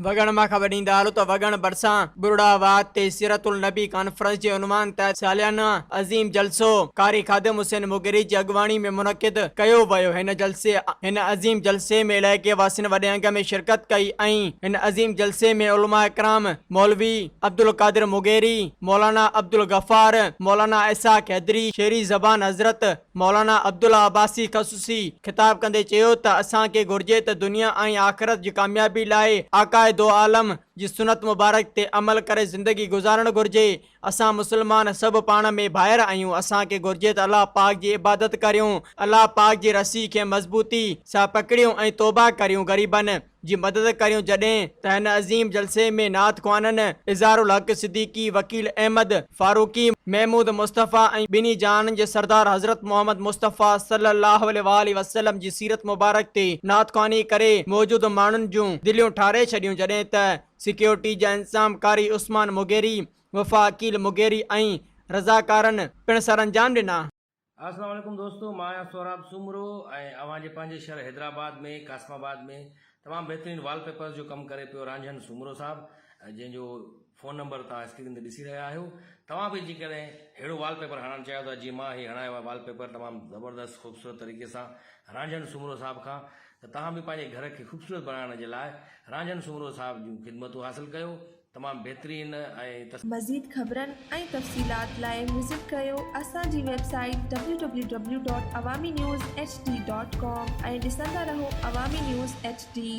وڳڻ مان خبر ڏيندا هلو ته وڳڻ ڀرسان ٻرڙا واهه تي سيرت النبي ڪانفرنس جي عنوان تحت ساليانه عظيم جلسو قاري خادم حسين مغيري جي اڳواڻي ۾ منعقد ڪيو ويو هن جلسي هن عظيم جلسي ۾ علائقي واسين وڏي انگ ۾ شرڪت ڪئي ۽ هن عظيم جلسي ۾ علماء ڪرام مولوي عبدالقادر مغيري، مولانا عبدالغفار، مولانا اسحاق حيدري، شيري زبان حضرت مولانا عبدالله عباسي خصوصي خطاب ڪندي چيو ته اسان کي گهرجي ته دنيا ۽ آخرت جي ڪاميابي لاء آقاء دو عالم جي سنت مبارڪ تي عمل ڪري زندگي گذارڻ گهرجي، اسان مسلمان سڀ پاڻ ۾ ڀائر آهيون، اسان کي گهرجي ته الله پاڪ جي عبادت ڪريون، الله پاڪ جي رسي کي مضبوطي سان پڪڙيون ۽ توبه ڪريون، غريبن. جي مدد ڪريون جڏهن ته هن عظيم جلسي ۾ نعت خوانن اظهار الحق صديقي، وڪيل احمد فاروقي، محمود مصطفيٰ ۽ ٻنهي جهانن جي سردار حضرت محمد مصطفيٰ صلي الله عليه واٰله وسلم جي سيرت مبارڪ تي نعت خواني ڪري موجود ماڻهن جون دليون ٺاري ڇڏيون جڏهن ته سيڪيورٽي جا انتظام قاري عثمان مغيري، وفا عقيل مغيري ۽ رضاڪارن پڻ سرانجام ڏنا. السلام عليڪم دوستو مان آهيان سهراب سومرو ۽ اوهان جي پنهنجي شهر حيدرآباد ۾ قاسم آباد ۾ تمام بهترين وال پيپرز جو ڪم ڪري پيو رانجهن سومرو صاحب جنهن جو فون نمبر توهان اسڪرين تي ڏسي رهيا آهيو توهان به جيڪڏهن ههڙو وال پيپر هڻائڻ چاهيو ٿا جيئن مان هي هڻايو آهي وال پيپر تمام زبردست خوبصورت طريقي سان رانجهن سومرو صاحب کان ته توهان به پنهنجي گهر کي خوبصورت بڻائڻ جي لاء رانجهن سومرو صاحب جون خدمتون حاصل ڪيو تمام بهترين ۽ تس. مزيد خبرن ۽ تفصيلات لاء وزٽ ڪريو اسان جي website W W W dot Awami news H D dot com ۽ ڏسندا رهو عوامي نيوز ايڇ ڊي.